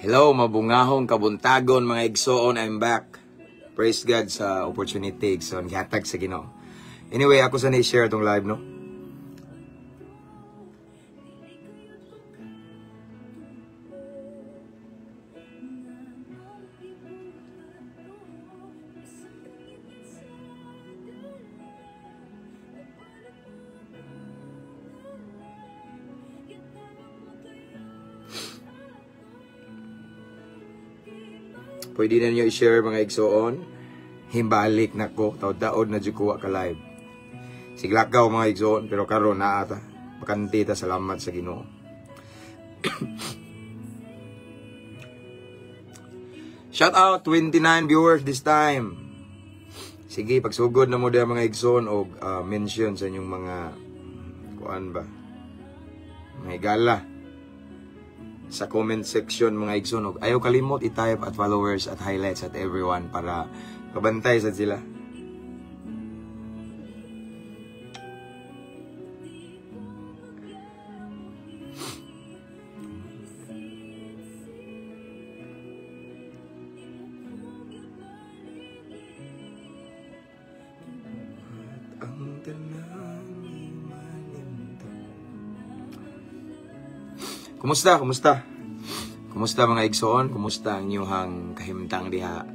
Hello, mabungahong kabuntagon mga igsoon, I'm back. Praise God sa opportunity, igsoon, gihatag sa Ginoo. Anyway, ako sa ni-share itong live, no? Pwede na niyo i-share mga igsoon. Himbalik na ko, taod-taod na jud ko ka live. Siglakaw mga igsoon, pero karon naa ta. Bakante ta, salamat sa Ginoo. Shout out 29 viewers this time. Sige, pagsugod na mo diha mga igsoon og mention sa inyong mga kuan ba? Mga gala sa comment section mga igsoon, og ayaw kalimot i-type at followers at highlights at everyone para kabantay sad sila. Ang Kumusta? Kumusta? Kumusta mga igsoon? Kumusta ang inyong kahimtang diha?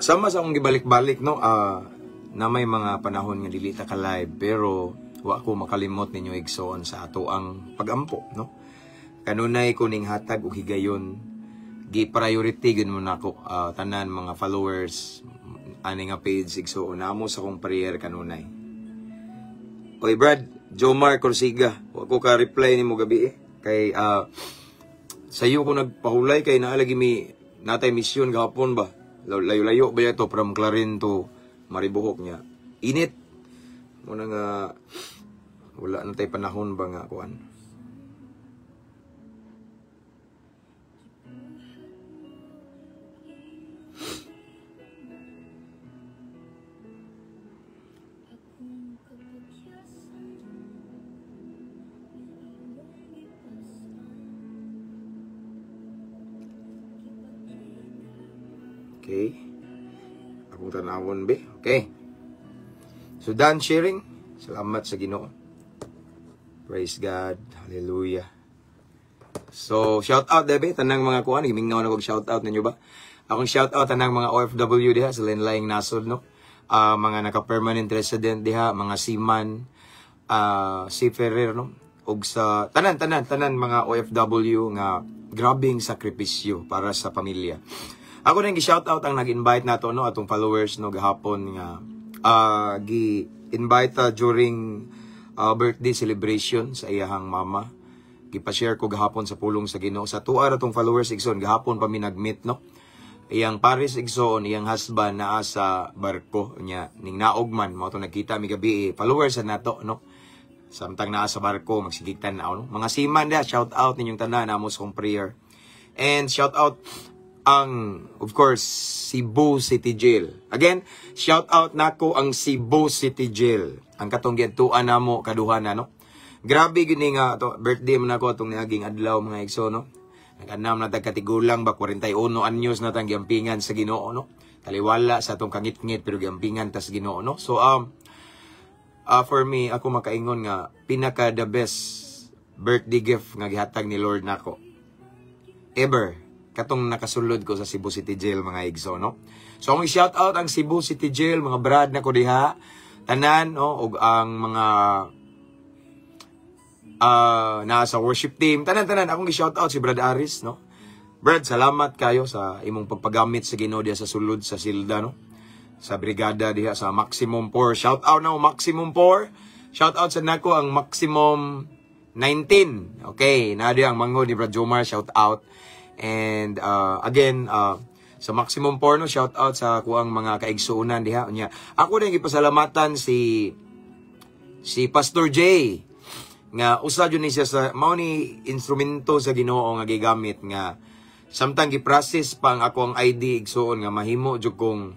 Sama sa akong gibalik-balik, no? Na may mga panahon nga dili ta ka live, pero wa ko makalimot ninyo igsoon sa ato ang pagampo, no? Kanunay ko ning hatag og higayon, gi-priority gyud mo nako tanan mga followers ani nga page igsoon, namo sa akong prayer kanunay. Oy Brad, Jomar Corsiga, wa ko ka reply nimo gabi eh. Kay sayo ko nagpahulay kay naalagi mi natay misyon gahapon ba. Layo-layo ba yato from Clarin to Maribojoc niya. Init. Muna nga wala na tay panahon ba nga kuan. Okay. Akong tanawon be. Okay. So done sharing. Salamat sa Ginoo. Praise God. Hallelujah. So shout out debe tanang mga kuan, gimingaw na kog shout out ninyo ba? Akong shout out tanang mga OFW diha sa lain-laing nasod, no. Mga naka-permanent resident diha, mga seaman, seafarer, no. Ug sa tanan mga OFW nga grabeng sakripisyo para sa pamilya. Ako nang gi-shout out ang nag-invite nato, no, atong followers, no, gahapon nga gi-invite during birthday celebration sa iyahang mama. Gipa-share ko gahapon sa pulong sa Ginoo sa tuwa atong followers igsoon, gahapon pa mi nag-meet, no. Iyang Paris igsoon, iyang husband naa sa barko niya ning naog man mao to nagkita mi gabi, followers sa nato, no. Samtang naa sa barko magsigigtan na, no. Mga seaman diha, shout out ninyong tanan, amo sa kong prayer. And shout out ang, of course, Cebu City Jail. Again, shout out nako ang Cebu City Jail. Ang katong giadtuan namo kaduha na, no. Grabe gyud ni nga to, birthday man ako atong niaging adlaw mga igso, no. Nag-anam na tag katigulang ba, 41 anyos na tang giampingan sa Ginoo, no. Taliwala sa atong kangitngit pero giampingan ta sa Ginoo, no. So for me, ako makaingon nga pinaka the best birthday gift nga gihatag ni Lord nako ever, katong nakasulod ko sa Cebu City Jail mga igso, no. So akong i-shout out ang Cebu City Jail, mga brad na ko diha tanan, no, ug ang mga nasa worship team, tanan-tanan akong i-shout out si Brad Aris, no. Brad, salamat kayo sa imong pagpagamit sa Ginoo diha sa sulod sa silda, no, sa brigada diha sa Maximum 4. Shout out na Maximum 4. Shout out sa nako ang Maximum 19. Okay, na diha ang manghod ni Brad Jomar, shout out. And again, sa Maximum Porno, shout out sa kuang mga kaigsuonan diha. Unya, ako din gipasalamatan si Pastor J nga usa jud ni siya sa mao ni instrumento sa Ginoo nga gigamit nga samtang gi-process pang ako ang ID igsuon nga mahimo jud kong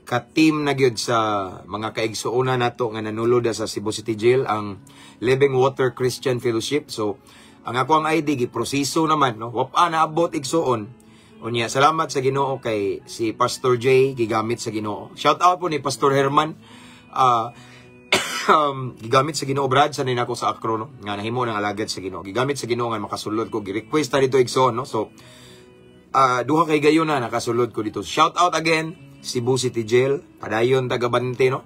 ka-team na gyud sa mga kaigsuonan nato nga nanulod sa Cebu City Jail, ang Living Water Christian Fellowship. So Ang ako ang ID giproseso naman, no. Wa pa naabot, igsuon. Unya, salamat sa Ginoo kay si Pastor J gigamit sa Ginoo. Shout out po ni Pastor Herman. Gigamit sa Ginoo, Brad sa nako sa Acro, no, nga nahimo ng alagad sa Ginoo. Gigamit sa Ginoo nga makasulod ko. Gi-request ta dito, igsoon, no. So duha kay gayon na nakasulod ko dito. Shout out again Cebu City Jail. Padayon tagabante, no.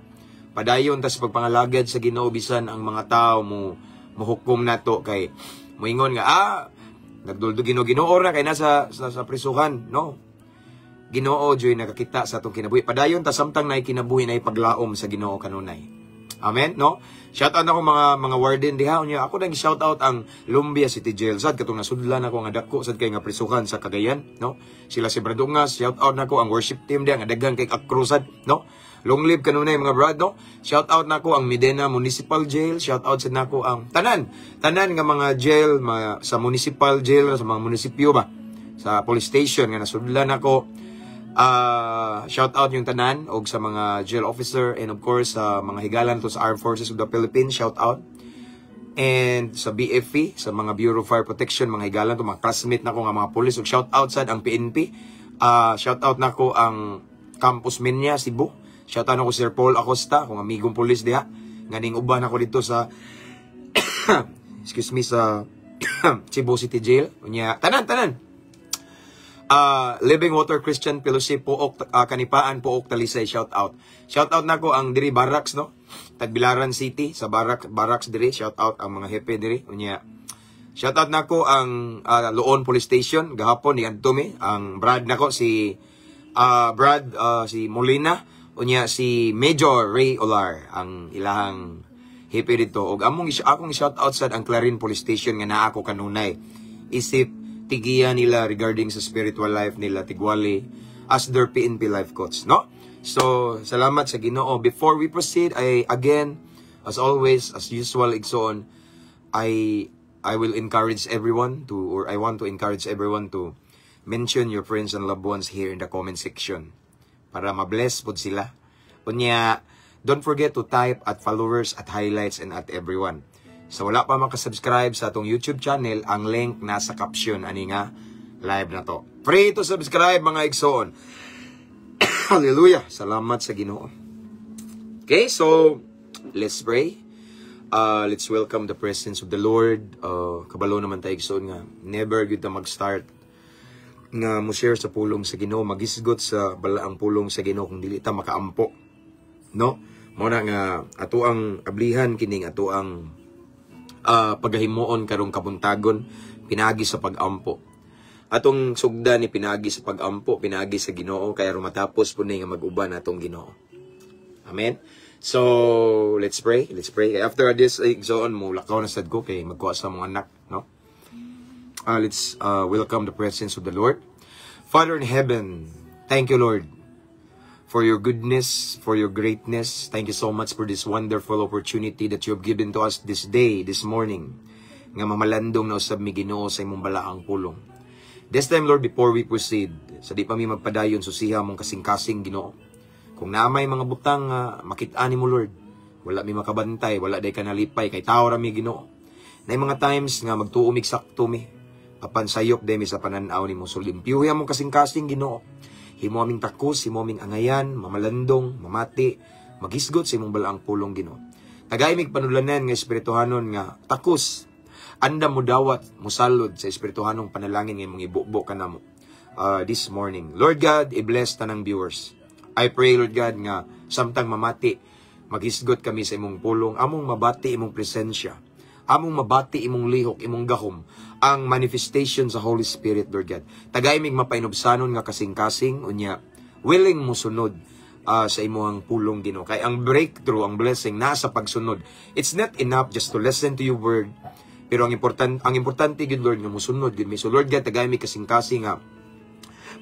Padayon ta sa pagpangalagad sa Ginoo bisan ang mga tao mo mohukom nato kay moingon nga nagduldo Ginoo ra kay nasa sa prisuhan, no. Ginoo joy nakakita sa atong kinabuhi. Padayon ta samtang naay kinabuhi, naay paglaom sa Ginoo kanunay. Amen, no? Shout out ako mga warden diha. Unya ako nang shout out ang Lumbia City Jail sad katong nasudlan ako nga dako sad kay nga prisuhan sa Cagayan, no? Sila si Bradungas, shout out nako ang worship team diha nga daghan kay akro sad, no? Long live kanunay, mga brad, no? Shout out nako ang Medina Municipal Jail, shout out sad nako ang tanan, tanan nga mga jail sa municipal jail, sa mga munisipyo ba, sa police station nga nasudlan ako. Shout out yung tanan og sa mga jail officer and of course sa mga higalan to sa Armed Forces of the Philippines, shout out. And sa BFP, sa mga Bureau of Fire Protection, mga higalan to, mga classmate nako nga mga police, ug shout out sad ang PNP. Shout out nako ang Campus Minya Cebu. Shout out nako Sir Paul Acosta, kung amigong police diha nga ning uban ako dito sa, excuse me, sa Cebu City Jail. Unya tanan tanan. Living Water Christian Fellowship Pook, Kanipaan, Pook, Talisay, shout out. Shout out nako ang diri Barracks, no. Tagbilaran City sa Barracks diri, shout out ang mga hepe diri. Unya shout out nako ang Loon Police Station gahapon ni adto mi ang Brad nako si Brad si Molina, unya si Major Ray Olar ang ilahang hepe dito. Og among akong shout out sad ang Clarin Police Station nga naa ako kanunay isip tigiya nila regarding sa spiritual life nila tigwali as their PNP life coach, no? So, salamat sa Ginoo. Before we proceed, I again, as always, as usual, igsoon, I will encourage everyone to, or I want to encourage everyone to mention your friends and loved ones here in the comment section para ma-bless pod sila. Unya, don't forget to type @followers, @highlights, and @everyone. Sa wala pa makasubscribe sa atong YouTube channel, ang link nasa caption ani nga live na to. Free to subscribe, mga igsoon. Hallelujah. Salamat sa Ginoo. Okay, so let's pray. Let's welcome the presence of the Lord. Kabalo naman tayo, igsoon, nga never gyud ta mag-start nga mo share sa pulong sa Ginoo, magisgot sa balaang pulong sa Ginoo kung dili ta makaampo. No? Mao na nga ato ang ablihan kining ato ang pagahimuon karong kabuntagon pinagi sa pagampo. Atong sugdan ni pinagi sa pagampo, pinagi sa Ginoo kay aron matapos po ni nga mag-uban atong Ginoo. Amen. So, let's pray. Let's pray. After this, igsoon mo lakaw na sad ko kay magkuha sa mga anak, no? Let's welcome the presence of the Lord. Father in heaven, thank you, Lord, for your goodness, for your greatness. Thank you so much for this wonderful opportunity that you have given to us this day, this morning. Nga mamalandong na usab mi, Ginoo, sa imong balaang pulong. This time, Lord, before we proceed, sa di pa mi magpadayon, susiha among kasing-kasing, Ginoo. Kung naa may mga butang makit-an nimo, Lord, wala mi makabantay, wala day ka nalipay, kay tao ra mi, Ginoo. Naay mga times nga magtuo mig sakto mi, apan sayop day mi sa pananaw nimo. So limpyuhi among kasing-kasing, Ginoo. Himo aming takos, himo aming angayan, mamalandong, mamati, magisgot sa imong balaang pulong, Ginoo. Tagay mig panulanan nga espirituhanon nga takos. Andam mo dawat, musalod sa espirituhanong panalangin nga imong ibubo kanamo this morning. Lord God, i-bless tanang viewers. I pray, Lord God, nga samtang mamati, maghisgot kami sa imong pulong, among mabati imong presensya, among mabati imong lihok, imong gahom, ang manifestation sa Holy Spirit, Lord God. Tagay mig mapainubsanon nga kasing-kasing, unya, willing mo sunod sa imong pulong, Ginoo. Kay ang breakthrough, ang blessing nasa pagsunod. It's not enough just to listen to your word, pero ang importante gyud, Lord, nga musunod gyud mi. So Lord God, tagay mi kasing-kasing nga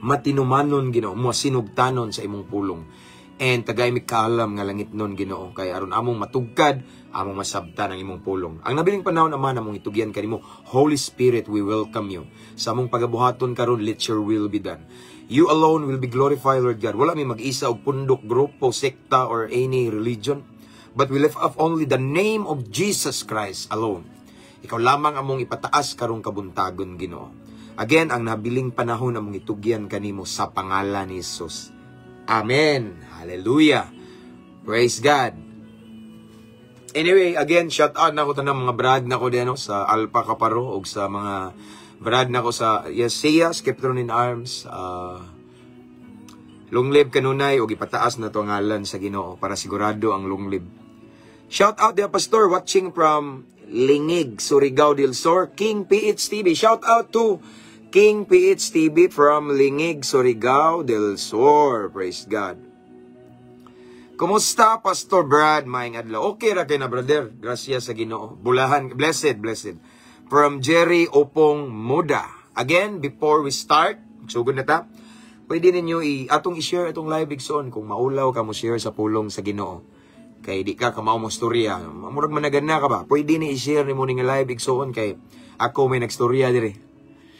matinumanon, Ginoo, mo sinugtanon sa imong pulong. And tagay mi kaalam nga langit nun, Ginoo, kay aron among matugkad, among masabtan ang imong pulong. Ang nabiling panahon, Ama, among itugyan kanimo. Holy Spirit, we welcome you. Sa among pagabuhaton karon, let your will be done. You alone will be glorified, Lord God. Wala mi mag-isa og pundok, grupo, sekta, or any religion. But we lift up only the name of Jesus Christ alone. Ikaw lamang among ipataas karong kabuntagon, Ginoo. Again, ang nabiling panahon among itugyan kanimo sa pangalan ni Jesus. Amen. Hallelujah. Praise God. Anyway, again, shout out na ko tanang mga brad na ko diyan, no, sa Alpha Kaparo ug sa mga brad na ko sa, yes, Sia, Skeptron in Arms. Long live kanunay ug ipataas na to ang ngalan sa Ginoo para sigurado ang long live. Shout out the pastor watching from Lingig, Surigao del Sur, King PH TV. Shout out to King PH TV from Lingig, Surigao del Sur. Praise God. Kumusta, Pastor Brad? Maayong adlaw. Okay ra kay na, brother. Gracias sa Ginoo. Bulahan, blessed, blessed. From Jerry Opong Muda. Again, before we start, sugod na ta. Pwede ninyo i atong i-share itong live, igsoon, kung maulaw ka mo share sa pulong sa Ginoo. Kay di ka kamao mo storya. Murag managan na ka ba? Pwede ni i-share nimo ning live, igsoon, kay ako may nagstorya diri.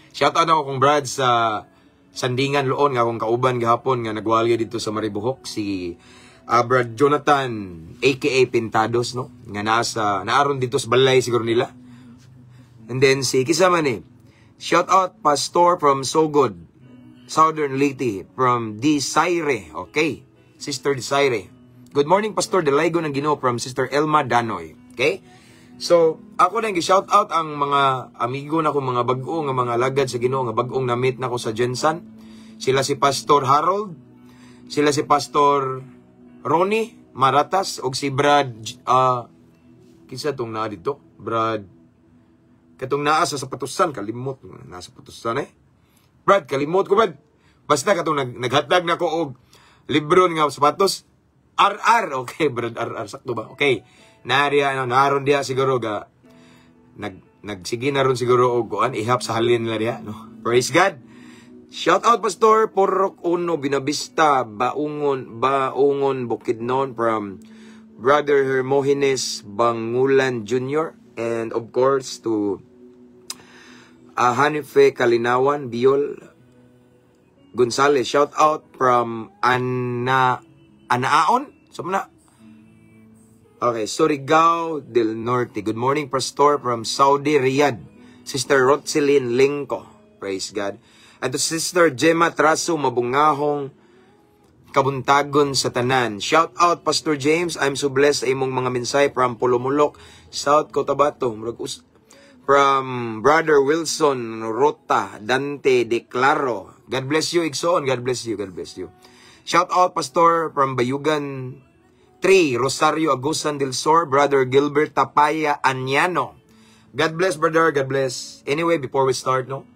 Shout out ako kong Brad sa Sandingan Loon nga akong kauban gahapon nga nagwalya dito sa Maribojoc, si Brad Jonathan aka Pintados, no, nga nasa naaron dito sa balay siguro nila. And then si kisa man eh. Shout out, Pastor, from Sogod, Southern Leyte, from Desire. Okay. Sister Desire. Good morning, Pastor Delaygo ng Ginoo, from Sister Elma Danoy. Okay? So, ako na shout out ang mga amigo na ko, mga bag-o nga mga alagad sa Ginoo nga bag-ong na-meet nako sa GenSan. Sila si Pastor Harold, sila si Pastor Ronnie Maratas ug si Brad, kinsa tong naa dito? Brad katong naa sa sapatusan, kalimot nasa sapatusan eh. Brad, kalimot ko, Brad. Basta katong naghatag na ko og libro nga sapatos. RR, okay, Brad RR sakto ba? Okay. Naariya ano, naron diya siguro ga nagsige na ron siguro og kuan ihap sa halin nila diya, no. Praise God. Shout out, Pastor, Purok Uno, Binabista, Baungon, Baungon, Bukidnon, from Brother Hermogenes Bangulan Jr. And of course to Hanife Kalinawan, Biol Gonzales. Shout out from Ana Anaon. So na. Okay, Surigao del Norte. Good morning, Pastor, from Saudi Riyadh. Sister Rotselyn Lingko. Praise God. And to Sister Gemma Traso, mabungahong kabuntagon sa tanan. Shout out, Pastor James. I'm so blessed sa imong mga mensahe, from Polomolok, South Cotabato. From Brother Wilson Rota Dante Declaro. God bless you, Igsoon. God bless you. God bless you. Shout out, Pastor, from Bayugan 3, Rosario Agusan del Sur, Brother Gilbert Tapaya Anyano. God bless, brother. God bless. Anyway, before we start, no,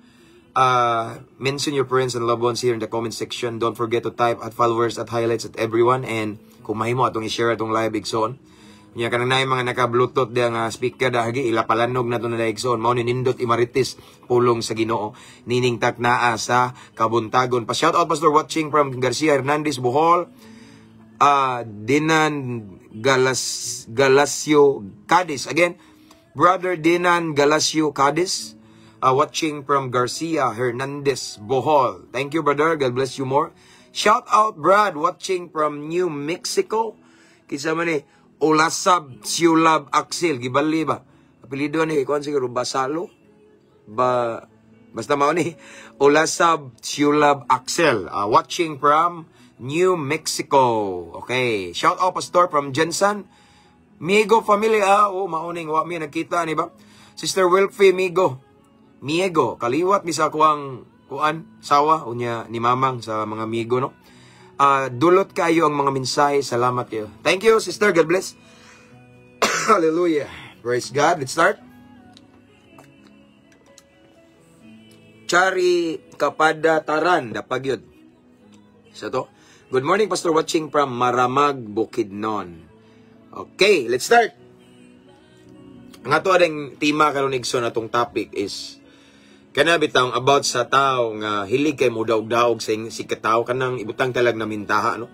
mention your friends and loved ones here in the comment section. Don't forget to type @followers, @highlights, @everyone. And kung mahimo, atong i-share atong live, igsoon. Nya kanang naay mga naka-Bluetooth diya nga speaker dahagi ilapalanog na to na, igsoon. Mao ni nindot imaritis pulong sa Ginoo nining taknaa sa kabuntagon. Pa shout out, Pastor, watching from Garcia Hernandez, Bohol. Dinan Galasio Cadiz. Again, Brother Dinan Galasio Cadiz, watching from Garcia Hernandez, Bohol. Thank you, brother. God bless you more. Shout out, Brad, watching from New Mexico. Kinsa man ni Olasab Siulab Axel. Gibali ba? Apelido ni kuan siguro Basalo. Ba basta mao ni Olasab Siulab Axel. Watching from New Mexico. Okay. Shout out, Pastor, from GenSan. Migo family, ah, oh, mauning wa mi nagkita ni ba? Sister Wilfie Migo. Miego, kaliwat mi sa kuang kuan sawa unya ni mamang sa mga migo, no. Dulot kayo ang mga mensahe. Salamat kayo. Thank you, sister. God bless. Hallelujah. Praise God. Let's start. Chari Kapada Taran, dapagyod. Sa to. Good morning, Pastor, watching from Maramag, Bukidnon. Okay, let's start. Ang ato ading tema karon, igsoon, atong topic is kana bitang about sa tao nga hilig kay mo daog-daog sa si katao, kanang ibutang talag na mintaha, no.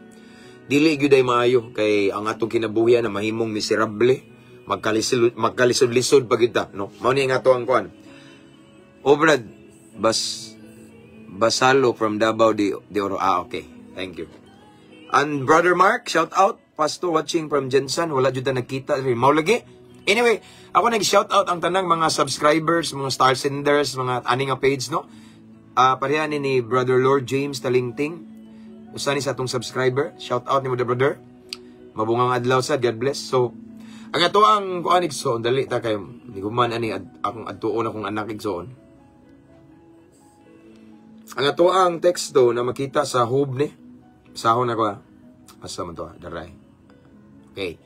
Dili gyud ay maayo kay ang atong kinabuhi na mahimong miserable, magkalisod magkalisod-lisod pa gyud ta, no. Mao ni ang ato ang kuan. Oh, Brad, Bas Basalo from Davao de Oro. Ah, okay. Thank you. And Brother Mark, shout out. Pastor watching from GenSan. Wala jud ta nagkita. Mao lagi. Anyway, ako nag-shout out ang tanang mga subscribers, mga star senders, mga ani nga page, no? Pareha ni Brother Lord James Talingting. Usa ni sa atong subscriber. Shout out nimo, the brother. Mabungang adlaw sad, God bless. So, ang ato ang kuan, igsoon, dali ta kay ni human ani akong adtuon akong anak, igsoon. Ang ato ang teksto na makita sa Job ni. Sahon ako ah. Asa man to ah, daray. Okay.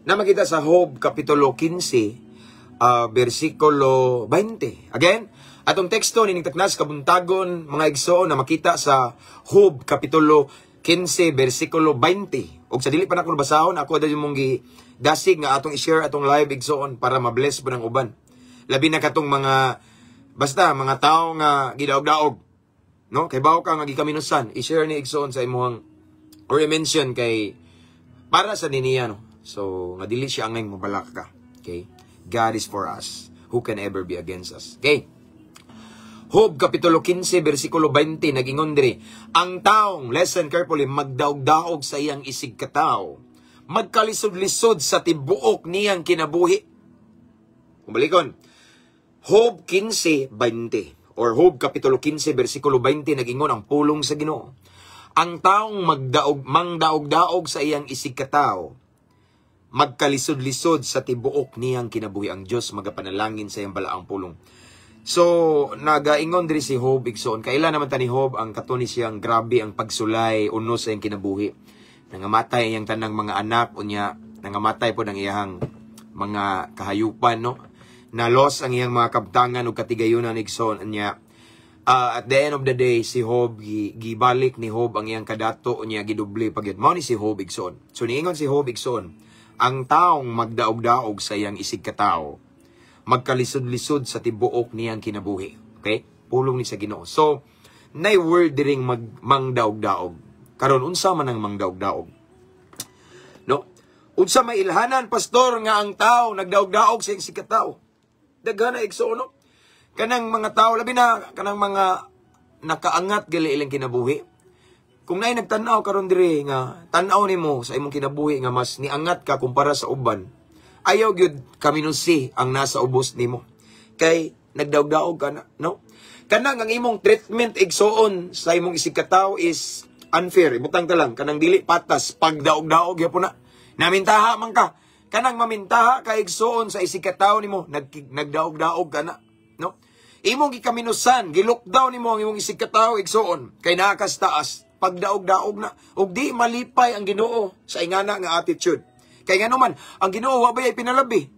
Na makita sa Job kapitulo 15, versikulo 20. Again, atong teksto nining taknas kabuntagon, mga igsoon, na makita sa Job kapitulo 15 versikulo 20. Ug sa dili pa nako basahon, ako dali mong gi dasig nga atong i-share atong live, igsoon, para ma-bless pa ng uban. Labi na katong mga basta mga tao nga gidaog-daog. No? Kay bawo ka nga gikaminusan, i-share ni, igsoon, sa imong or i-mention kay para sa niniya, no. So, nga dili siya angay mabalak ka. Okay? God is for us. Who can ever be against us? Okay? Job kapitulo 15 versikulo 20, nagingon diri, ang taong, listen carefully, magdaog-daog sa iyang isig katawo, magkalisod-lisod sa tibuok niyang kinabuhi. Kumalikon. Job 15:20 or Job kapitulo 15 versikulo 20, nagingon ang pulong sa Ginoo. Ang taong magdaog mangdaog-daog sa iyang isig katawo, magkalisod-lisod sa tibuok niyang kinabuhi. Ang Dios magapanalangin sa iyang balaang pulong. So, nagaingon diri si Job, igsoon. Kaila naman ta ni Job ang katuni siyang grabe ang pagsulay uno sa iyang kinabuhi. Nangamatay iyang tanang mga anak, unya nangamatay pod ang iyang mga kahayupan, no? Na loss ang iyang mga kabtangan ug katigayunan, igsoon. Unya at the end of the day, si Job gibalik ni Job ang iyang kadato, unya gidoble pa gyud. Mao ni si Job, igsoon. So niingon si Job, igsoon, ang taong magdaog-daog sa iyang isig katawo, magkalisod-lisod sa tibuok niyang kinabuhi. Okay? Pulong ni sa Ginoo. So, nay word diring mag mangdaog-daog. Karon, unsa man ang mangdaog-daog? No? Unsa may ilhanan, pastor, nga ang tao nagdaog-daog sa iyang isig katawo? Daghan na, igsoon, no? Kanang mga tao, labi na kanang mga nakaangat gali ilang kinabuhi. Kung naay nagtan-aw karon diri nga tan-aw nimo sa imong kinabuhi nga mas niangat ka kumpara sa uban, ayaw gyud kaminusi ang nasa ubos nimo. Kay nagdaog-daog ka na, no? Kanang ang imong treatment, igsoon, sa imong isig katawo is unfair. Ibutang ta lang kanang dili patas, pagdaog-daog gyapon na. Namintaha man ka. Kanang mamintaha ka, igsoon, sa isig katawo nimo, nagdaog-daog ka na, no? Imong gikaminusan, gi-lockdown nimo ang imong isig katawo, igsoon, kay naa kas taas, pagdaog-daog na. Ug di malipay ang Ginoo sa ingana nga attitude. Kay ngano man, ang Ginoo wa bay pinalabi.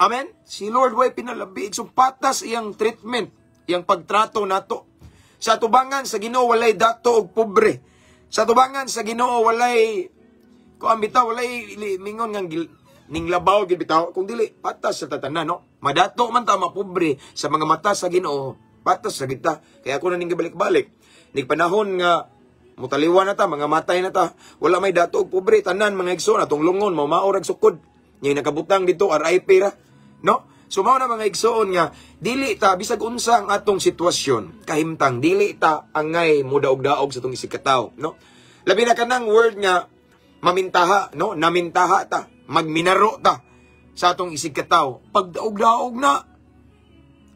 Amen? Si Lord way pinalabi. Igsoon, patas iyang treatment, iyang pagtrato nato. Sa tubangan sa Ginoo walay dato og pobre. Sa tubangan sa Ginoo walay kuan bitaw, walay mingon nga ning labaw gid bitaw kung dili patas sa tatanan, no? Madato man ta, mapobre, sa mga mata sa Ginoo patas sa kita. Kaya ako na ning gibalik-balik. Nig panahon nga mutaliwa na ta, mga matay na ta, wala may dato og pobre, tanan, mga igsoon, atong lungon, mao rag sukod. Nya nakabutang dito RIP ra, no? So mao na, mga igsoon, nga dili ta, bisag unsa ang atong sitwasyon, kahimtang, dili ta angay modaog-daog sa atong isig katawo, no? Labi na kanang word nga mamintaha, no? Namintaha ta, magminaro ta sa atong isig katawo, pagdaog-daog na.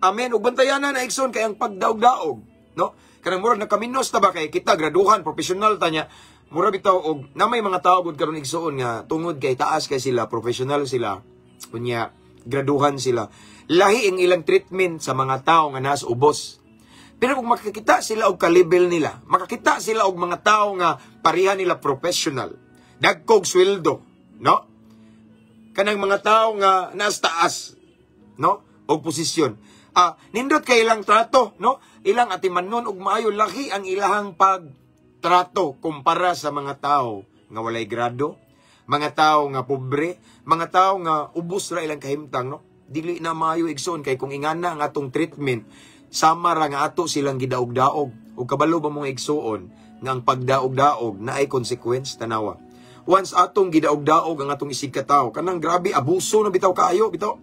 Amen. Ug bantayanan na, igsoon, kay ang pagdaog-daog, no? Kanang murag nakaminos ta ba kay kita graduhan, professional ta niya. Mura bitaw og na may mga tao gud karon, igsoon, nga tungod kay taas kay sila, professional sila, unya graduhan sila. Lahi ang ilang treatment sa mga tao nga nasa ubos. Pero kung makakita sila og ka-level nila, makakita sila og mga tao nga pareha nila professional, dagkog sweldo, no? Kanang mga tao nga nasa taas, no? Og posisyon. Nindot kay ilang trato, no? Ilang atimanon og maayo, laki ang ilahang pagtrato kumpara sa mga tao nga walay grado, mga tao nga pobre, mga tao nga ubos ra ilang kahimtang, no? Dili na maayo, igsoon, kay kung ingana ang atong treatment, sama ra nga ato silang gidaog-daog. Ug kabalo ba mong, igsuon, nga ang pagdaog-daog naay consequence? Tanawa. Once atong gidaog-daog ang atong isig katawo, kanang grabe abuso na bitaw kaayo bitaw.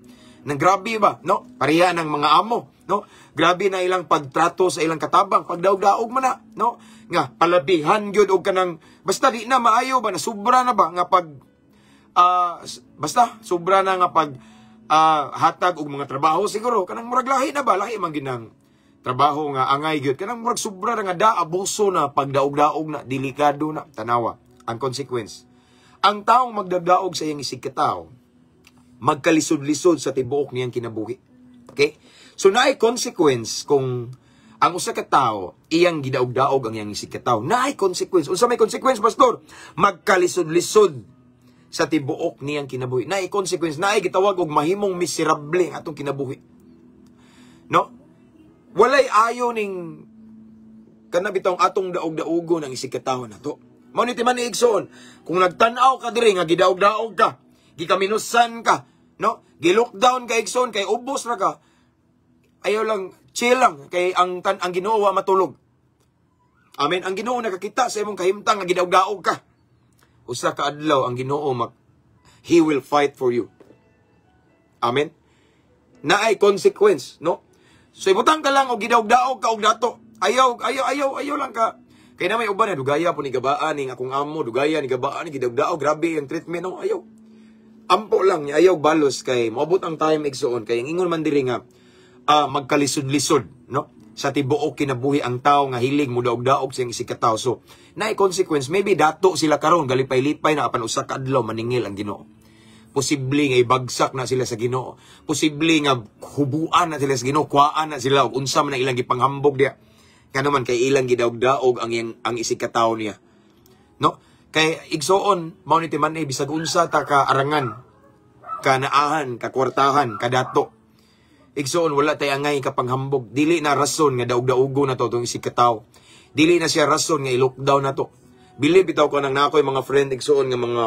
Nang grabe ba, no? Pareha ng mga amo, no? Grabe na ilang pagtrato sa ilang katabang, pagdaog-daog man na, no? Nga palabihan gyud og kanang basta di na maayo ba, na sobra na ba nga pag basta sobra na nga pag Hatag og mga trabaho siguro kanang murag lahi na ba, lahi man ginang trabaho nga angay gyud, kanang murag sobra na nga da abuso na, pagdaog-daog na, delikado na. Tanawa ang consequence: ang taong magdadaog sa iyang isig katawo, magkalisod-lisod sa tibuok niyang kinabuhi. Okay, so naay consequence kung ang usa ka tawo iyang gidaog-daog ang iyang isig katawo. Naay consequence. Unsa may consequence, pastor? Magkalisod-lisod sa tibuok niyang kinabuhi. Naay consequence, naay gitawag og mahimong miserable ang atong kinabuhi, no? Walay ayo ning kana bitawng atong daog-daugo ng isig katawo nato. Mao ni timan ni, igsoon, kung nagtan-aw ka diri nga gidaog-daog ka, gikaminusan ka, no? Gi-lockdown ka, igsoon, kay ubos ra ka. Ayaw lang, chill lang kay ang Ginoo wa matulog. Amen. Ang Ginoo nakakita sa imong kahimtang nga gidaog-daog ka. Usa ka adlaw ang Ginoo He will fight for you. Amen. Naay consequence, no? So ibutang ka lang og gidaog-daog ka og dato. Ayaw, ayaw, ayaw, ayaw lang ka. Kay na may uban na dugaya po ni gabaan ning akong amo, dugaya ni gabaan ni gidaog-daog, grabe ang treatment, no, ayaw. Ampo lang niya, ayaw balos kay moabot ang time, igsoon, kay ang ingon man diri nga magkalisod-lisod, no? Sa tibuok kinabuhi ang tao nga hilig mo daog-daog sa iyang isig katawo. So, naay consequence, maybe dato sila karon galipay-lipay na, apan usa ka adlaw maningil ang Ginoo. Posible nga ibagsak na sila sa Ginoo. Posible nga hubuan na sila sa Ginoo, kuhaan na sila og unsa man ang ilang gipanghambog diya. Ngano man kay ilang gidaog-daog ang isig katawo niya. No? Kay igsoon, mao ni timan eh, bisag unsa ta ka arangan, ka naahan, ka kwartahan, ka dato. Igsoon, wala tay angay kapanghambog. Dili na rason nga daog-daogo na to itong isig katawo. Dili na siya rason nga i-lockdown na to. Believe bitaw ko nang nakoy mga friend, igsoon, nga mga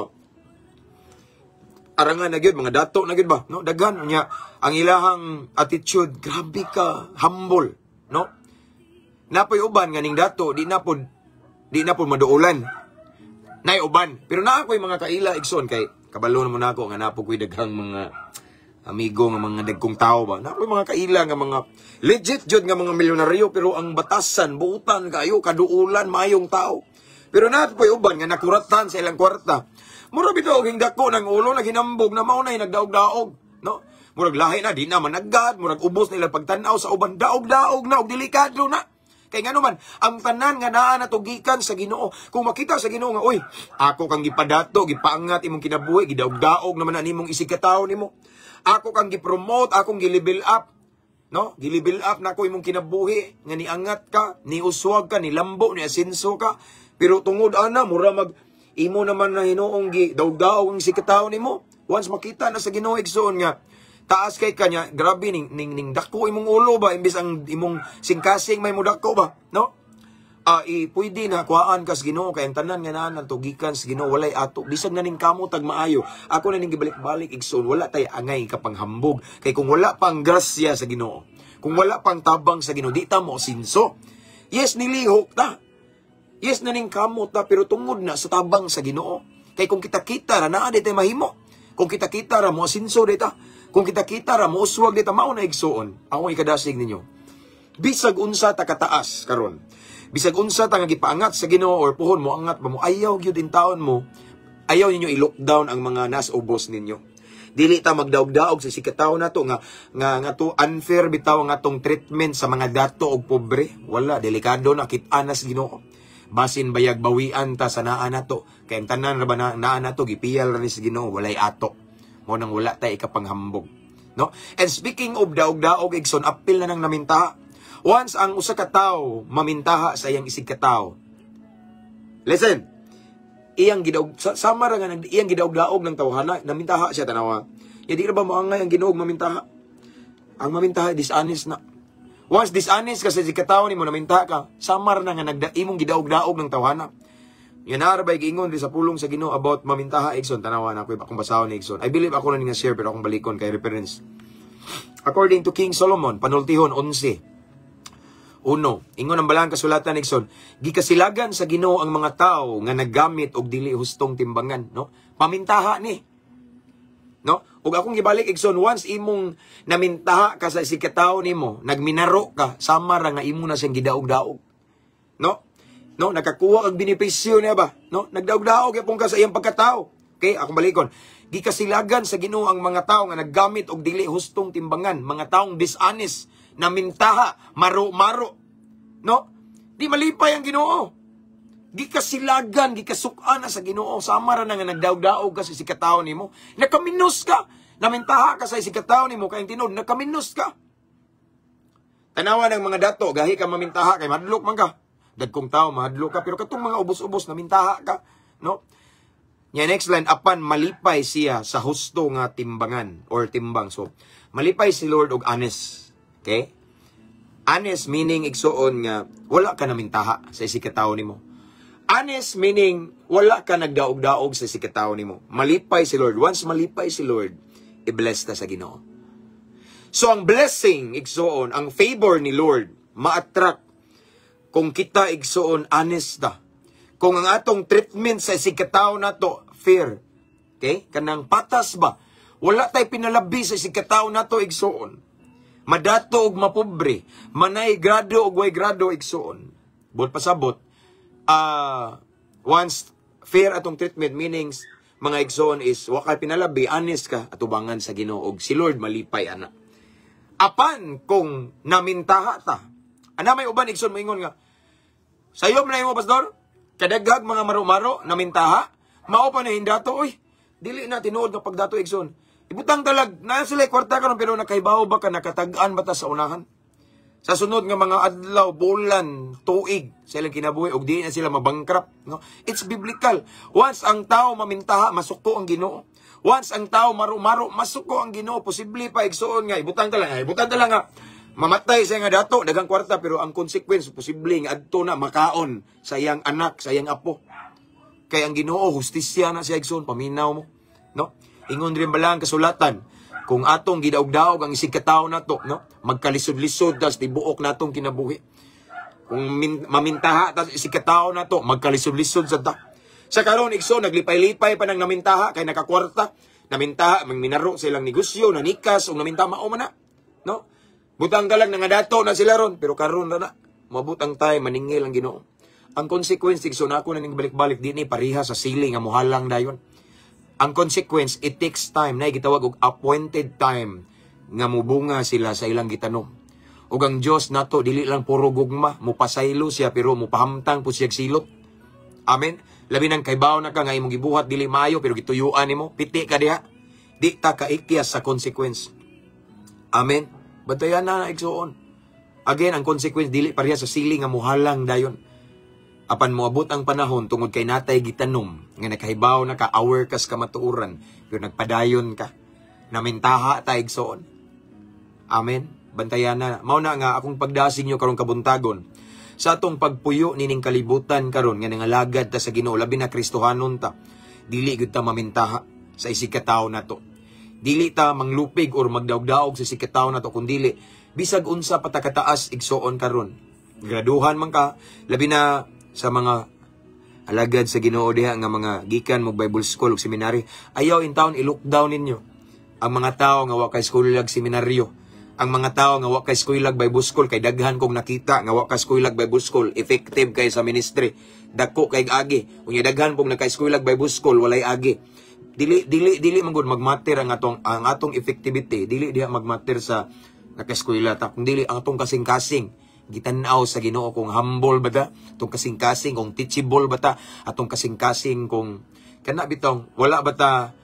arangan na gyud, mga dato na gyud ba, no? Daghan niya ang ilahang attitude, grabe ka humble, no? Napoy uban nga ning dato di na pod maduolan. Nay uban, pero naa koy mga kaila, igsoon, kay kabalo na mo nako nga napo koy daghang mga amigo nga mga dagkong tao ba. Naa koy mga kaila nga mga legit jud nga mga milyonaryo, pero ang batasan, buutan kayo, kaduulan, maayong tao. Pero naa poy uban nga nakuratan sa ilang kwarta. Mura bitaw og dako ng ulo, naghinambog na, mao na nagdaog-daog, no? Murag lahi na, di na managad, murag ubos nila pagtan-aw sa uban, daog-daog na og delikado na. Kay ngano man, ang tanan nga naa na gikan sa Ginoo. Kung makita sa Ginoo nga, "Uy, ako kang gipadato, gipaangat imong kinabuhi, gidaog-daog naman na nimong isig katawo nimo. Ako kang gipromote, akong gi-level up." No? Gi-level up nako imong kinabuhi nga niangat ka, niuswag ka, nilambo, ni asenso ka. Pero tungod ana, mura mag imo naman na hinuong gi daog-daog ang isig katawo nimo. Once makita na sa Ginoo, igsoon, nga taas kay kanya, grabe ning dako imong ulo ba, imbes ang imong singkasing may mudako ba, no? I pwede na kuhaan kas Ginoo kay ang tanan nga naa gikan sa Ginoo, walay ato. Bisag na ning kamo tag maayo, ako na ning gibalik-balik, igsoon, wala tay angay kapanghambog kay kung wala pang grasya sa Ginoo, kung wala pang tabang sa Ginoo, di ta mo sinso. Yes, nilihok ta. Yes, na ning kamot ta, pero tungod na sa tabang sa Ginoo. Kay kung kita-kita ra naa di tay mahimo. Kung kita-kita ra mo asinso di ta. Kung kita-kita ra mo uswag di ta. Mao na, igsoon, ako ikadasig ninyo. Bisag unsa ta kataas karon. Bisag unsa ta nga gipaangat sa Ginoo or puhon mo angat ba mo, ayaw gyud in taon mo. Ayaw ninyo i-lockdown ang mga nas ubos ninyo. Dili ta magdaog-daog sa sikataw nato nga to unfair bitaw ang atong treatment sa mga dato og pobre. Wala, delikado na, kit-an na sa Ginoo. Basin bayag bawian ta sa naa nato kay ang tanan ra ba na naa nato gipiyal ra ni sa Ginoo, walay ato. Mo nang wala tay ikapanghambog, no? And speaking of daog-daog, igsoon, apil na nang namintaha. Once ang usa ka tawo mamintaha sa iyang isig ka tawo, listen, iyang gidaog sama ra nga iyang gidaog-daog ng tawhana, namintaha siya, tanawa. Ya, di ra ba moangay ang Ginoo mamintaha? Ang mamintaha, dishonest na. Once dishonest ka sa katawo nimo, namintaha ka, samar na nga nagda imong gidaog-daog ng tawhana. Yan na ba giingon di sa pulong sa Ginoo about mamintaha, igsoon? Tanawa na ako, akong basahon ni igsoon. I believe ako na nga share, pero akong balikon kay reference. According to King Solomon, Panultihon 11:1. Ingon ang balaan kasulatan, igsoon, gikasilagan sa Ginoo ang mga tao nga naggamit og dili hustong timbangan, no? Pamintaha ni. No? Ug akong gibalik, igsoon, once imong namintaha ka sa isigkatawo nimo, nagminaro ka, sama ra nga imo na siyang gidaog-daog. No? No, nakakuha kag benepisyo niya ba? No? Nagdaog-daog gyapon ka sa iyang pagkatao. Okay, akong balikon. Gikasilagan sa Ginoo ang mga tao nga naggamit og dili hustong timbangan, mga taong dishonest, namintaha, maro-maro. No? Di malipay ang Ginoo. Gikasilagan, gikasukan na sa Ginoo. Sama ra na nga nagdaog-daog ka sa isigkatawo nimo. Nakaminos ka. Namintaha ka sa isigkatawo nimo kay tinuod nakaminos ka. Tanawa ng mga dato, gahi ka mamintaha kay madlok man ka. Dagkong tao mahadlok ka, pero katong mga ubos-ubos namintaha ka, no? Nya next line, apan malipay siya sa husto nga timbangan or timbang. So, malipay si Lord og honest. Okay? Honest meaning, igsuon, nga wala ka namintaha sa isigkatawo nimo. Honest meaning wala ka nagdaog-daog sa isigkatawo nimo. Malipay si Lord. Once malipay si Lord, i-bless ta sa Ginoo. So ang blessing, igsuon, ang favor ni Lord, ma-attract kung kita, igsuon, honest ta. Kung ang atong treatment sa isigkatawo nato fair. Okay? Kanang patas ba? Wala tay pinalabi sa isigkatawo nato, igsuon. Madato og mapobre, manay grado og way grado, igsuon. Buot pasabot, once fair atong treatment, meanings, mga igsuon, is wa kay pinalabi, honest ka atubangan sa Ginoo og si Lord malipay ana. Apan kung namintaha ta, ana may uban, igsoon, moingon nga, "Sayo man mo, pastor, kadaghag mga maro-maro namintaha, mao pa na hindato." Oy, dili na tinuod nga pagdato, igsoon. Ibutang talag, naa sila kwarta karon, pero nakaibaw ba ka nakatag-an ba ta sa unahan? Sa sunod nga mga adlaw, bulan, tuig sa ilang kinabuhi og di na sila mabankrupt, no? It's biblical. Once ang tao mamintaha, masuko ang Ginoo. Once ang tao maru-maro, masuko ang Ginoo. Posible pa, igsuon, nga ibutang ta lang, ay, ibutang ta lang nga mamatay siya nga dato, daghang kwarta, pero ang consequence posible nga adto na makaon sa iyang anak, sa iyang apo. Kay ang Ginoo hustisya na siya, igsoon, paminaw mo, no? Ingon rin bala ang kasulatan, kung atong gidaog-daog ang isigkatawo nato, no? Magkalisod-lisod tas tibuok natong kinabuhi. Kung mamintaha tas isigkatawo nato, magkalisod-lisod sa ta. Sa karon, igsoon, naglipay-lipay pa nang namintaha kay nakakwarta. Namintaha, magminaro sa ilang negosyo, nanikas, ug namintaha mao man na. No? Butang ka lang nangadato na sila ron, pero karon na na. Mabot ang time maningil ang Ginoo. Ang consequence, igsoon, ako na ning balik-balik dinhi, pareha sa sili nga muhalang dayon. Ang consequence, it takes time na gitawag og appointed time nga mubunga sila sa ilang gitanom. Ug ang Dios nato dili lang puro gugma, mupasaylo siya pero mupahamtang po siya silot. Amen. Labi nang kaybaw na ka nga imong gibuhat dili maayo pero gituyuan nimo, piti ka diha. Di ta kaikyas sa consequence. Amen. Bantayan na, igsuon. Again, ang consequence dili pareha sa sili nga muhalang dayon. Apan moabot ang panahon tungod kay natay gitanom nga nakahibaw na ka, aware kas kamatuoran, pero nagpadayon ka. Namintaha ta, igsoon. Amen. Bantayan na. Mao na nga akong pagdasig nyo karong kabuntagon. Sa atong pagpuyo nining kalibutan karon nga nangalagad ta sa Ginoo, labi na Kristohanon ta. Dili gyud ta mamintaha sa isigkatawo nato. Dili ta manglupig or magdaog-daog sa isigkatawo nato, kun dili bisag unsa pa ta kataas, igsoon, karon. Graduhan man ka, labi na sa mga alagad sa Ginoo diha nga mga gikan mo Bible school ug seminary, ayaw in town i-look down ninyo ang mga tao nga wa kay eskwela, seminaryo, ang mga tao nga wa kay eskwela, Bible school, kay daghan kong nakita nga wa kay eskwela, Bible school, effective kay sa ministry, dako kay agi. Unya daghan pong naka-eskwela, Bible school, walay agi. Dili dili dili man gud magmatter ang atong effectivity, dili diha magmatter sa nakaeskwela ta, kung dili ang atong kasing-kasing gitan-aw sa Ginoo, kung humble ba ta, atong kasing-kasing kung teachable ba ta, atong kasing-kasing kung kana bitong wala ba ta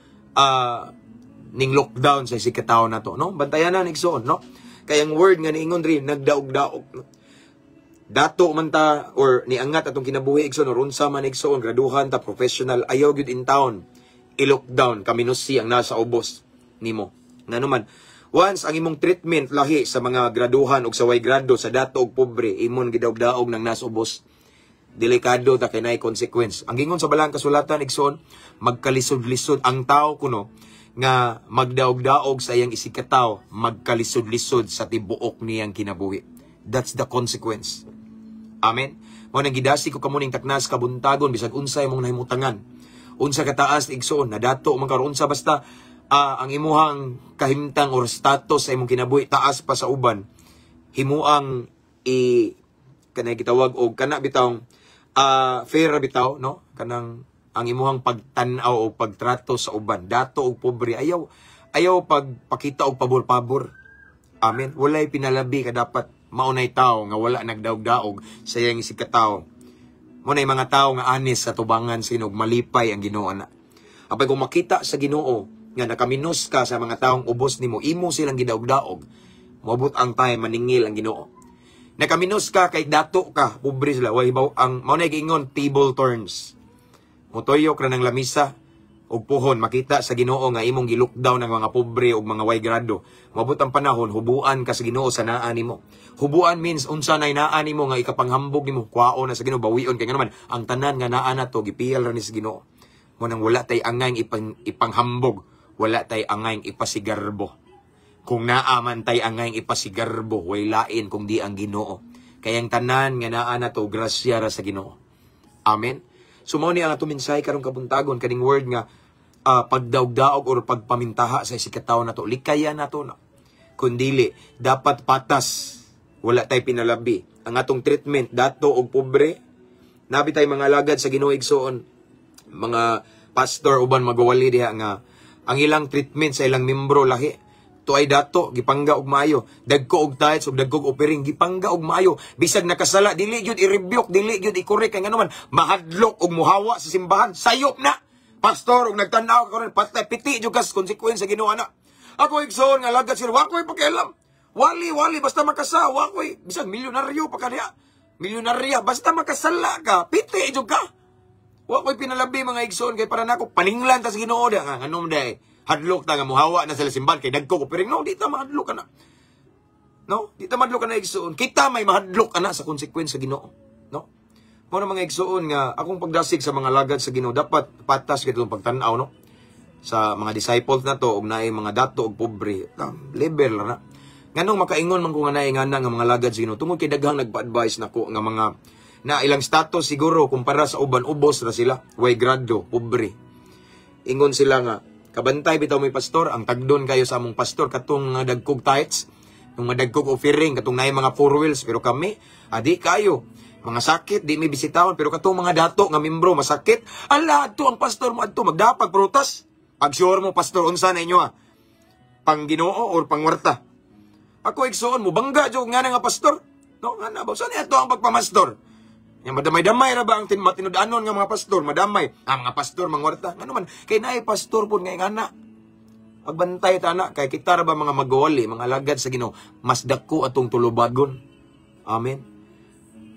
ning lockdown sa isigkatawo nato, no? Bantayan na, igsoon, no? Kay ang word nga niingon rin nagdaog-daog, no? Dato man ta or niangat atong kinabuhi, igsoon, or unsa man, igsoon, graduhan ta, professional, ayaw gyud in town i-lockdown kaminusi ang nasa ubos nimo. Ngano man, once ang imong treatment lahi sa mga graduhan og sa way grado, sa dato og pobre, imon gidaog-daog nang nasa ubos, delikado ta kay naay consequence. Ang gingon sa balang kasulatan, igsoon, magkalisod-lisod ang tao kuno nga magdaog-daog sa iyang isigkatawo, magkalisod-lisod sa tibuok niyang kinabuhi. That's the consequence. Amen. Mao nang gidasig ko kamo ning taknas kabuntagon, bisag unsay imong nahimutangan. Unsa kataas, igsoon, nadato man karon, unsa basta ang imuhang kahimtang or status sa imong kinabuhi taas pa sa uban, himuang i kanay gitawag og kana bitawng fair ra bitaw, no? Kanang Ang imuhang pagtan-aw o pagtrato sa uban, dato o pobre, ayaw ayaw pagpakita og pabor-pabor. Amen. Walay pinalabi ka, dapat maunay tao nga wala nagdaog-daog sa iyang isig katao. Mo mga tao nga honest sa tubangan sinog malipay ang Ginoo na. Apay kung makita sa Ginoo nga nakaminos ka sa mga taong ubos nimo, imo silang gidaog-daog, moabot ang time maningil ang Ginoo. Nakaminos ka kay dato ka, pobre sila, way hibaw ang mao na giingon table turns. Mutuyok ra ng lamisa ug puhon makita sa Ginoo nga imong gi-lockdown ng mga pobre ug mga way grado. Moabot ang panahon, hubuan ka sa Ginoo sa naa nimo. Hubuan means unsa nay naa nimo nga ikapanghambog nimo, kuwaon na sa Ginoo, bawion kay ngano man ang tanan nga naa nato gipiyal ra ni sa Ginoo. Mo nang wala tay angay ipanghambog, wala tay angay ipasigarbo. Kung naa man tay angay ipasigarbo, way lain kung di ang Ginoo. Kay ang tanan nga naa nato, grasya ra sa Ginoo. Amen. So mao ni ang atong mensahe karong kabuntagon, kaning word nga pagdaog-daog or pagpamintaha sa isig katawo nato, likayan nato na. Kundili dapat patas, wala tay pinalabi. Ang atong treatment, dato og pobre, nabi tay mga alagad sa Ginoo, igsoon, mga pastor uban magwali diha nga ang ilang treatment sa ilang membro lahi. Tuay dato, gipangga og maayo, dagko og tithes og dagko og offering, gipangga og maayo. Bisag nakasala, dili gyud i-rebuke, dili gyud i-correct kay ngano man mahadlok og muhawa sa simbahan. Sayop na. Pastor, og nagtan-aw ka karon, patay piti jud kas consequence sa Ginoo ana. Ako, igsoon nga alagad sila, wa koy pakialam. Wali wali basta makasa, wa koy bisag milyonaryo pa kaniya. Milyonarya, basta makasala ka, piti jud ka. Wa koy pinalabi, mga igsoon, kay para nako paninglan ta sa Ginoo da nga nganom day. Hadlok ta nga muhawa na sila simbahan kay dagko ko pero no, di ta mahadlok ana. No, di ta mahadlok ana, igsoon. Kita may mahadlok ana sa consequence sa Ginoo. No? Mo na, mga igsoon, nga akong pagdasig sa mga lagad sa Ginoo, dapat patas gyud pagtan-aw, no, sa mga disciples na to og naay mga dato og pobre, level ra na. Nganong makaingon man ko nga naay ngana nga mga lagad sa Ginoo? Tungod kay daghang nagpa-advise nako nga mga na ilang status siguro kumpara sa uban ubos ra sila, way grado, pobre. Ingon sila nga kabantay bitaw may pastor, ang tagdon kayo sa among pastor katong nga dagkog tithes, yung mga dagkog offering, katong naay mga four wheels, pero kami adi kayo mga sakit di mi bisitahon, pero katong mga dato nga membro masakit, ala, adto ang pastor mo, adto magdapag prutas. Pag sure mo, pastor, unsa na inyo, ha, pang Ginoo or pangwarta? Ako, igsoon, mo bangga jud nga na nga pastor, no, nga na ba saan ato ang pagpamastor? Yang madamay-damay ra ba ang matinud-anon nga mga pastor, madamay. Ah, mga pastor mangwarta. Ngano man kay naay pastor pud nga ingana. Pagbantay ta na kay kita ra ba mga magwali, mga alagad sa Ginoo, mas dako atong tulubagon. Amen.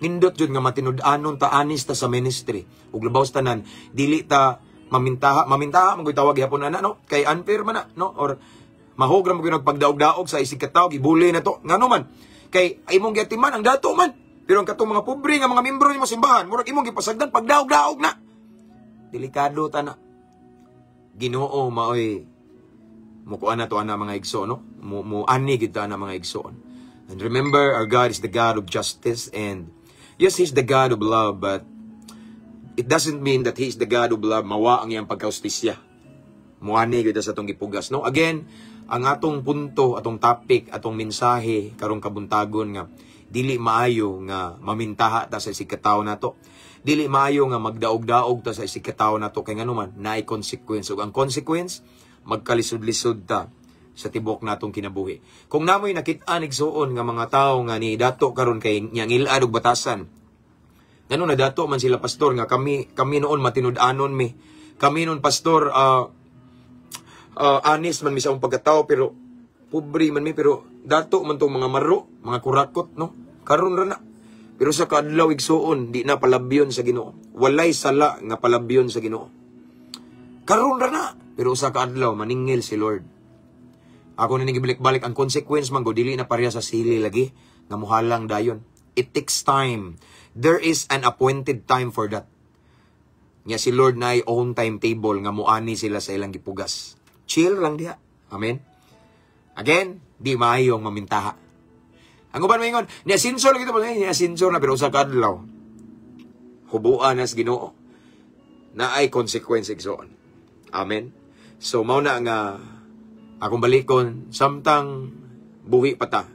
Nindot jud nga matinud-anon ta, honest ta sa ministry. Ug labaw sa tanan, dili ta mamintaha, mamintaha man tawag gihapon ana, no? Kay unfair man na, no? Or mahog ra mo gyud nagpagdaog-daog sa isig katawo, gibuli na to. Ngano man? Kay imong giatiman ang dato man. Pero ang katong mga pobre nga mga membro nimo simbahan, murag imong gipasagdan, pagdaog-daog na. Delikado ta na. Ginoo maoy mukuan na to ana, mga igsoon, no? Mo ani gid ta ana, mga igsoon. And remember, our God is the God of justice and yes, He's the God of love, but it doesn't mean that He is the God of love, mawa ang iyang pagkaustisya. Muani gyud sa atong gipugas, no? Again, ang atong punto, atong topic, atong mensahe karong kabuntagon nga dili maayo nga mamintaha ta sa isig katawo nato. Dili maayo nga magdaog-daog ta sa isig katawo nato kay ngano man naay consequence, ug ang consequence, magkalisod-lisod ta sa tibok natong kinabuhi. Kung namoy nakit-an, igsuon, nga mga tawo nga ni dato karon kay ngilad og batasan. Ngano na dato man sila, pastor, nga kami kami noon matinud-anon mi. Kami noon, pastor, honest man mi sa among pagkatao, pero pobre man mi, pero dato man tong mga maro, mga kurakot, no. Karon ra na. Pero sa kaadlaw, igsuon, di na palabyon sa Ginoo. Walay sala nga palabyon sa Ginoo. Karon ra na. Pero sa kaadlaw maningil si Lord. Ako na gibalik-balik ang consequence man go, dili na pareha sa sili lagi nga muhalang dayon. It takes time. There is an appointed time for that. Nya si Lord na own timetable nga muani sila sa ilang gipugas. Chill lang diha. Amen. Again, di maayo ang mamintaha. Ang uban maingon, ni asinso lagi ito, ni asinso na, pero sa kadlaw, hubuan nas Ginoo. Na ay consequence, igsoon. Amen. So mao na nga akong balikon, samtang buhi pa ta,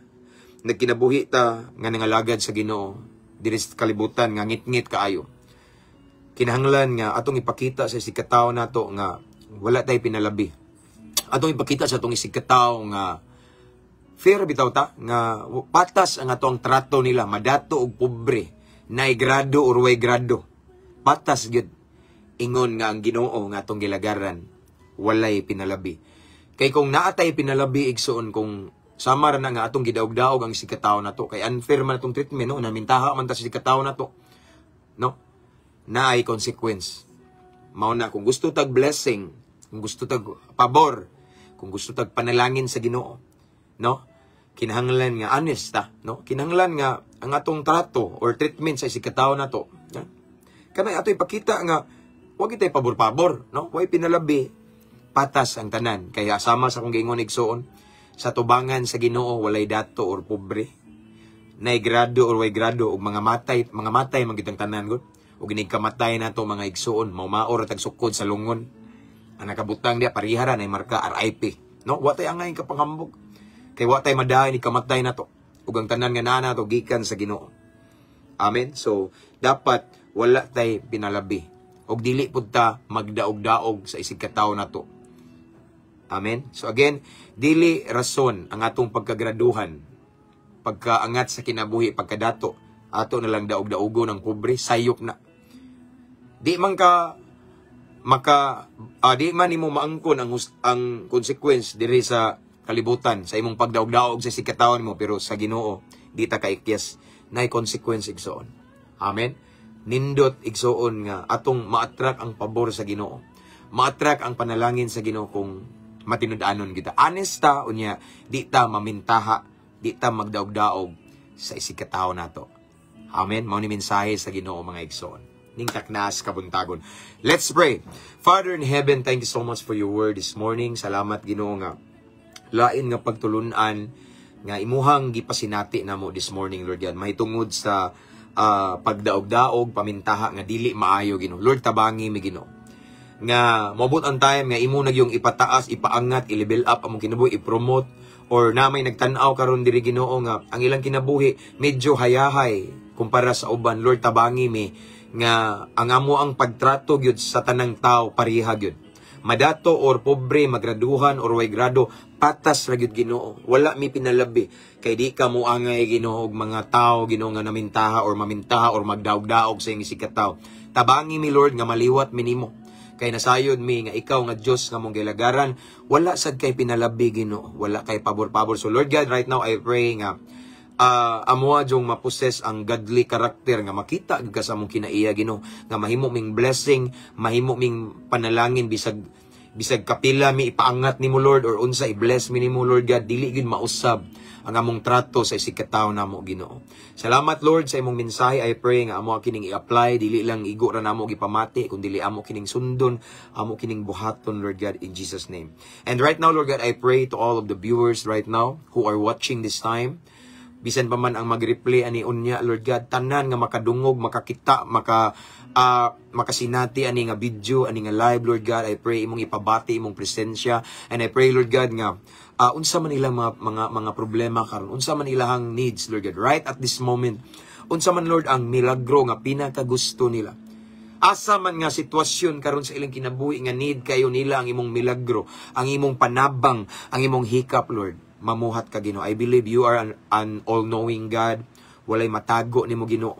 nagkinabuhi ta nga nangalagad sa Ginoo diri sa kalibutan nga ngit-ngit kaayo. Kinahanglan nga atong ipakita sa isigkatawo nato nga wala tay pinalabi. Atong ipakita sa atong isigkatawo nga fair bitaw ta, nga patas ang atong trato nila, madato og pobre, nay grado or way grado. Patas gyud, ingon nga ang Ginoo nga atong gilagaran walay pinalabi. Kay kung naa tay pinalabi, igsoon, kung sama ra na nga atong gidaog-daog ang isigkatawo nato, kay unfair man atong treatment, no, namintaha man ta sa isigkatawo nato, no, naay consequence. Mao na kung gusto tag blessing, kung gusto tag pabor, kung gusto tag panalangin sa Ginoo, no? Kinahanglan nga honest ta, no? Kinahanglan nga ang atong trato or treatment sa isigkatawo nato, no? Kanay ato ipakita nga wa kitay pabor-pabor, no? Way pinalabi, patas ang tanan. Kaya sama sa akong giingon, igsoon, sa tubangan sa Ginoo walay dato or pobre, nay grado or way grado, ug mga matay man kitang tanan gud. Ug inig kamatay nato, mga igsoon, maumao ra tag sukod sa lungon. Ang nakabutang diya pareha ra, nay marka RIP, no? Wa tay angay kapanghambog. Kay wa tay madaay ni kamatay nato. Ug ang tanan nga naa nato gikan sa Ginoo. Amen. So dapat wala tay pinalabi. Ug dili pud ta magdaog-daog sa isigkatawo nato. Amen. So again, dili rason ang atong pagkagraduhan, pagkaangat sa kinabuhi, pagkadato, ato na lang daog-daogon ang pobre, sayop na. Di man ka maka di man nimo maangkon ang consequence diri sa kalibutan sa imong pagdaog-daog sa isigkatawo nimo, pero sa Ginoo di ta kaikyas, nay consequence, igsoon. Amen. Nindot, igsoon, nga atong ma-attract ang pabor sa Ginoo. Ma-attract ang panalangin sa Ginoo kung matinud-anon kita. Honest ta, unya di ta mamintaha, di ta magdaog-daog sa isigkatawo nato. Amen. Mao ni mensahe sa Ginoo, mga igsoon. Ning taknas kabuntagon. Let's pray. Father in heaven, thank you so much for your word this morning. Salamat, Ginoo, nga lain nga pagtulunan nga imuhang gipasinati namo this morning, Lord God. Mahitungod sa pagdaog-daog, pamintaha nga dili maayo, Ginoo. Lord, tabangi mi, Ginoo, nga moabot ang time nga imo na yung ipataas, ipaangat, i-level up among kinabuhi, i-promote, or na may nagtan-aw karon diri, Ginoo, nga ang ilang kinabuhi medyo hayahay kumpara sa uban. Lord, tabangi mi nga ang amo ang pagtrato gyud sa tanang tao pareha gyud. Madato or pobre, magraduhan or way grado, patas ra gyud, Ginoo. Wala mi pinalabi kay di ka moangay, Ginoo, og mga tao, Ginoo, nga namintaha or mamintaha or magdaog-daog sa iyong isigkatawo. Tabangi mi, Lord, nga maliwat mi nimo. Kay nasayod mi nga ikaw nga Dios nga mong gilagaran, wala sad kay pinalabi, Ginoo, wala kay pabor-pabor. So Lord God, right now I pray nga amoa jung ma-possess ang godly character nga makita gyud ka sa among kinaiya, Ginoo, nga mahimo ming blessing, mahimo ming panalangin, bisag bisag kapila mi ipaangat nimo, Lord, or unsa i-bless mi nimo, Lord God, dili gyud mausab ang among trato sa isigkatawo namo, Ginoo. Salamat, Lord, sa imong mensahe. I pray nga amo kining i-apply, dili lang igo ra namo gipamati kun dili amo kining sundon, amo kining buhaton, Lord God, in Jesus' name. And right now, Lord God, I pray to all of the viewers right now who are watching this time, bisan pa man ang mag-replay ani unya, Lord God, tanan nga makadungog, makakita, makasinati ani nga video, ani nga live, Lord God, I pray imong ipabati imong presensya, and I pray, Lord God, nga unsa man ilang mga problema karon, unsa man ilahang needs, Lord God, right at this moment, unsa man, Lord, ang milagro nga pinakagusto nila, asa man nga sitwasyon karon sa ilang kinabuhi nga need kayo nila ang imong milagro, ang imong panabang, ang imong hikap, Lord. Mamuhat ka, Ginoo. I believe you are an all-knowing God. Walay matago nimo, Ginoo.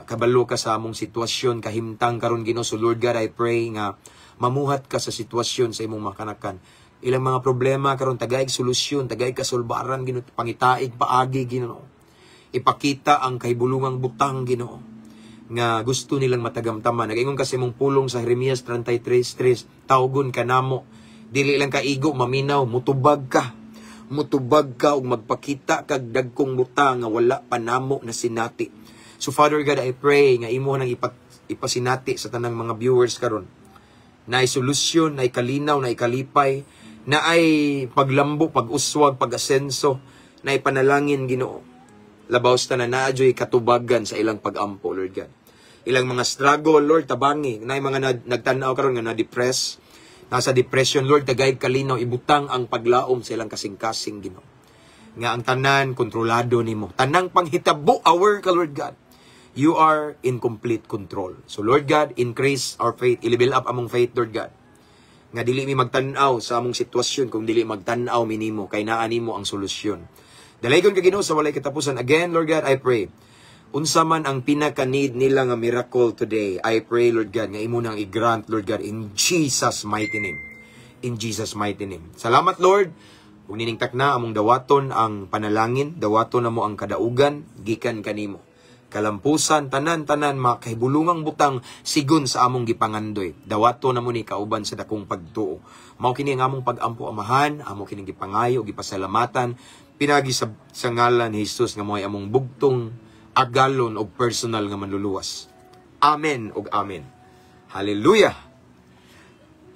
Kabalo ka sa among sitwasyon, kahimtang karon, Ginoo. So Lord God, I pray nga mamuhat ka sa sitwasyon sa imong mga kanakan. Ilang mga problema karon, tagaig solusyon, tagaig kasulbaran, Ginoo, pangitaig paagi, Ginoo. Ipakita ang kahibulungang butang, Ginoo, nga gusto nilang matagamtaman. Nagaingon kasi mong pulong sa Jeremias 33:3, tawgon ka namo. Dili lang ka igo maminaw, mutubag ka. Mutubag ka ug magpakita kag dagkong butang nga wala pa namo na sinati. So Father God, I pray nga imo nang ipasinati sa tanang mga viewers karon. Na solusyon, na kalinaw, na kalipay, na ay paglambo, pag-uswag, pag-asenso, na ipanalangin, Ginoo. Labaw sa tanan, naa juy katubagan sa ilang pag-ampo, Lord God. Ilang mga struggle, Lord, tabangi. Na mga nagtanaw karon nga na-depress, nasa depression, Lord, tagay kalinaw, ibutang ang paglaom sa ilang kasing-kasing, Ginoo. Nga ang tanan kontrolado nimo. Tanang panghitabo, aware ka, Lord God. You are in complete control. So Lord God, increase our faith, i-level up among faith, Lord God. Nga dili mi magtan-aw sa among sitwasyon kung dili magtan-aw mi nimo kay naa nimo ang solusyon. Dalaygon ka, Ginoo, sa walay katapusan. Again, Lord God, I pray. Unsa man ang pinaka-need nila nga miracle today, I pray, Lord God, nga imo nang i-grant, Lord God, in Jesus' mighty name. In Jesus' mighty name. Salamat, Lord. Ug niningtak na among dawaton ang panalangin, dawaton namo ang kadaugan, gikan kanimo. Kalampusan, tanan-tanan, mga kahibulungang butang, sigon sa among gipangandoy. Dawaton namo ni kauban sa dakong pagtuo. Mao kini ang among pag-ampo, Amahan, amo kining gipangayo, gipasalamatan, pinagi sa ngalan ni Jesus nga mo'y among bugtong agalon og personal nga manluluwas. Amen ug amen. Hallelujah!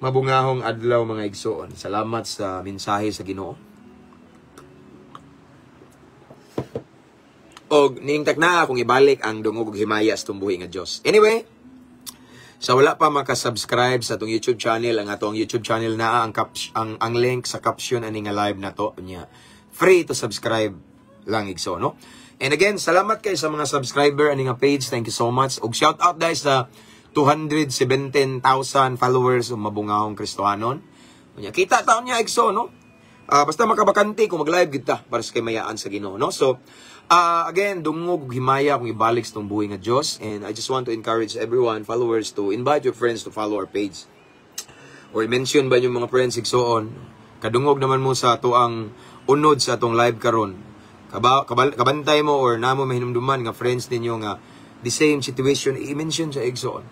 Mabungahong adlaw, mga igsoon. Salamat sa mensahe sa Ginoo. Og niingtak na akong ibalik ang dungog ug himaya sa tumbuhi nga Dios. Anyway, sa wala pa maka-subscribe sa atong YouTube channel, ang atong YouTube channel naa ang link sa caption ani nga live na to niya. Free to subscribe lang, igso, no? And again, salamat kay sa mga subscriber ani nga page. Thank you so much. Og shout out guys sa 217,000 followers ug mabungahong Kristohanon. Unya, kita taon niya, igso, no? Basta makabakante kung mag-live kita para sa kaymayaan sa Ginoo, no? So, again, dungog ug himaya kung ibalik sa buhi nga Dios, and I just want to encourage everyone, followers, to invite your friends to follow our page. Or mention ba yung mga friends, igsoon. Kadungog naman mo sa atoang unod sa atong live karon. Kabantay mo or namo mahinumduman nga friends ninyo nga the same situation, i-mention sa igsoon.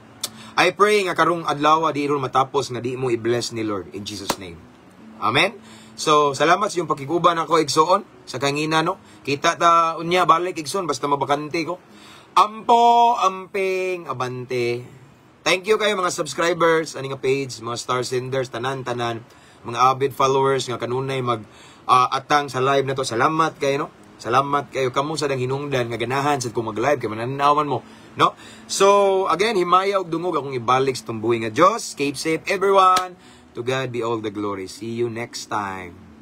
I pray nga karong adlaw di ron matapos nga di mo i-bless ni Lord in Jesus' name. Amen. So, salamat sa iyong pakiguban ako, igsoon, sa kangina, no. Kita ta unya balik, igsoon, basta mabakante ko. Ampo, amping, abante. Thank you kayo mga subscribers ani nga page, mga star senders, tanan-tanan, mga avid followers nga kanunay mag atang sa live na to. Salamat kayo, no. Salamat kayo kamo sa dang hinungdan nga ganahan sad ko mag-live kay mananawan mo, no? So, again, himaya ug dungog akong ibalik sa tumbuhi nga Dios. Keep safe, everyone. To God be all the glory. See you next time.